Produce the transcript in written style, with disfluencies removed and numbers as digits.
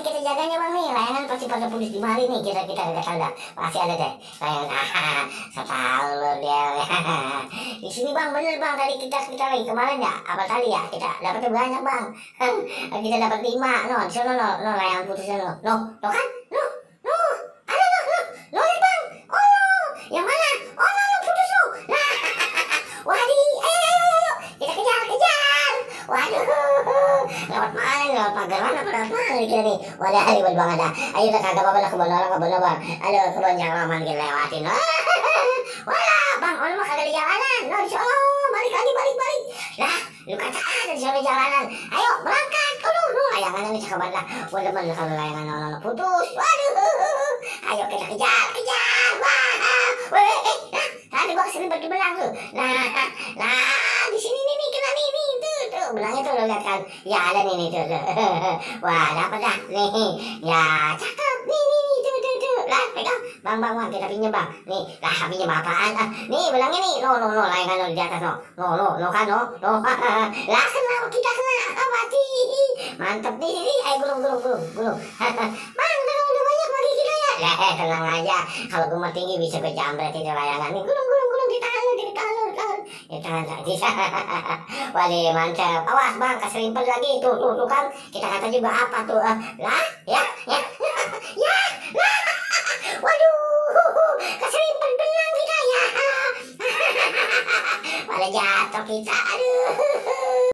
kita jaganya bang nih, layangan pasti pada putus di mari nih, kita nggak tahu dah, pasti ada deh layangan. Saya tahu lo dia. Di sini bang, bener bang, tadi kita lagi kemarin ya, apa tadi ya, kita dapatnya banyak bang. Kita dapat 5, no, di sana no layangan putusnya no kan, no, ada no lihat bang, oh no, yang mana, oh no putus no, nah, waduh, ayo, kita kejar, waduh, lewat mana, lewat pagar mana kita nih, wadah ribet banget dah, ayo udah kagak apa-apa lah kebun orang bang, ayo kebun jangan lama kita lewatin, walah bang, orang mah kagak di jalanan, no di sono, balik lagi, lah, lu kata ada di sono jalanan, ayo berangkat, layangannya nih cakep banget lah, gua demen kalau layangan no putus, waduh, ayo kita kejar, weh, tadi gua kesini bagi belang tuh, nah, di sini nih, kena nih, tuh, belangnya tuh lo lihat kan, ya ada nih tuh, wah dapat dah, nih, ya cakep, nih, tuh, lah pegang, bang, kita pinjam bang, nih, lah pinjam apaan, nih belangnya nih, no, layangan no di atas no kan, no, lah kenapa kita kena, mati, mantep nih, ayo gulung, bang, udah banyak bagi kita ya, tenang aja, kalau gua tinggi bisa gue jambret itu layangan nih, gulung, ditahan bisa, waduh mantap, awas bang, keserimpet lagi, tuh kan, kita kata juga apa tuh, lah, ya, waduh, keserimpet belang kita ya, pada jatuh kita, aduh.